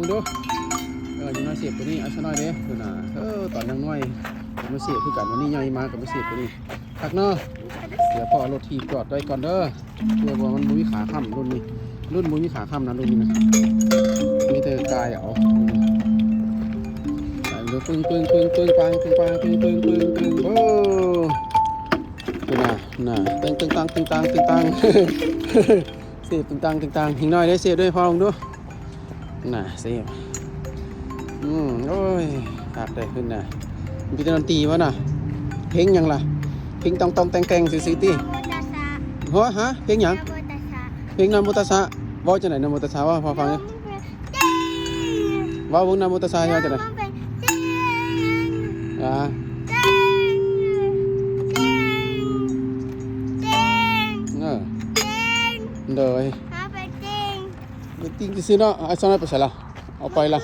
ເບິ່ງດູ ເອີ ຍິງນ້ອຍເສບໂຕນີ້ ອ້າຍຊານ້ອຍເດ້ ພຸ້ນນະ ເອີ ຕອນຍັງນ້ອຍກໍມາເສບຄືກັນ ວັນນີ້ໃຫຍ່ມາກໍມາເສບໂຕນີ້ ຄັກເນາະ ດຽວພໍ່ເອົາລົດຖີບຈອດໄວ້ກ່ອນເດີ ເພື່ອວ່າມັນບໍ່ມີຂາຄ້ຳລຸ້ນນີ້ ລຸ້ນບໍ່ມີຂາຄ້ຳນະລຸ້ນນີ້ນະ ມີແຕ່ກາຍເອົາ ປຶ້ງ ປຶ້ງ ປຶ້ງ ປຶ້ງ ປາງ ປຶ້ງ ປາງ ປຶ້ງ ປຶ້ງ ປຶ້ງ ປຶ້ງ ໂອ້ ພຸ້ນນະ ນະ ຕຶງ ຕຶງ ຕັງ ຕຶງ ຕັງ ຕຶງ ຕັງ ເສບຕຶງຕັງຕຶງຕັງ ຍິງນ້ອຍເດ້ ເສບດ້ວຍພໍ່ເບິ່ງດູ ນະ ເສບ ອືມ ໂອ້ຍ ຄັກເດ້ຂຶ້ນນະ ມີແຕ່ດົນຕີບໍ່ນະ ເພງຫຍັງລະ ເພງຕ້ອງໆແຕ່ງໆຊື່ໆຕິ ໂມຕະສະ ຮະ ຮະ ເພງຫຍັງ ນະໂມຕັสสะ ເພງນະໂມຕັสສະ ເວົ້າຈັ່ງໃດນະໂມຕັสສະ ເວົ້າໃຫ້ພໍ່ຟັງເດີ້ ເວົ້າເບິ່ງນະໂມຕັสສະ ເວົ້າຈັ່ງໃດ ອາ ເອີ ໂດຍ ໄປຕິງຊື່ໆເນາະ ອ້າຍຊານ້ອຍໄປໃສລະ ເອົາໄປລະ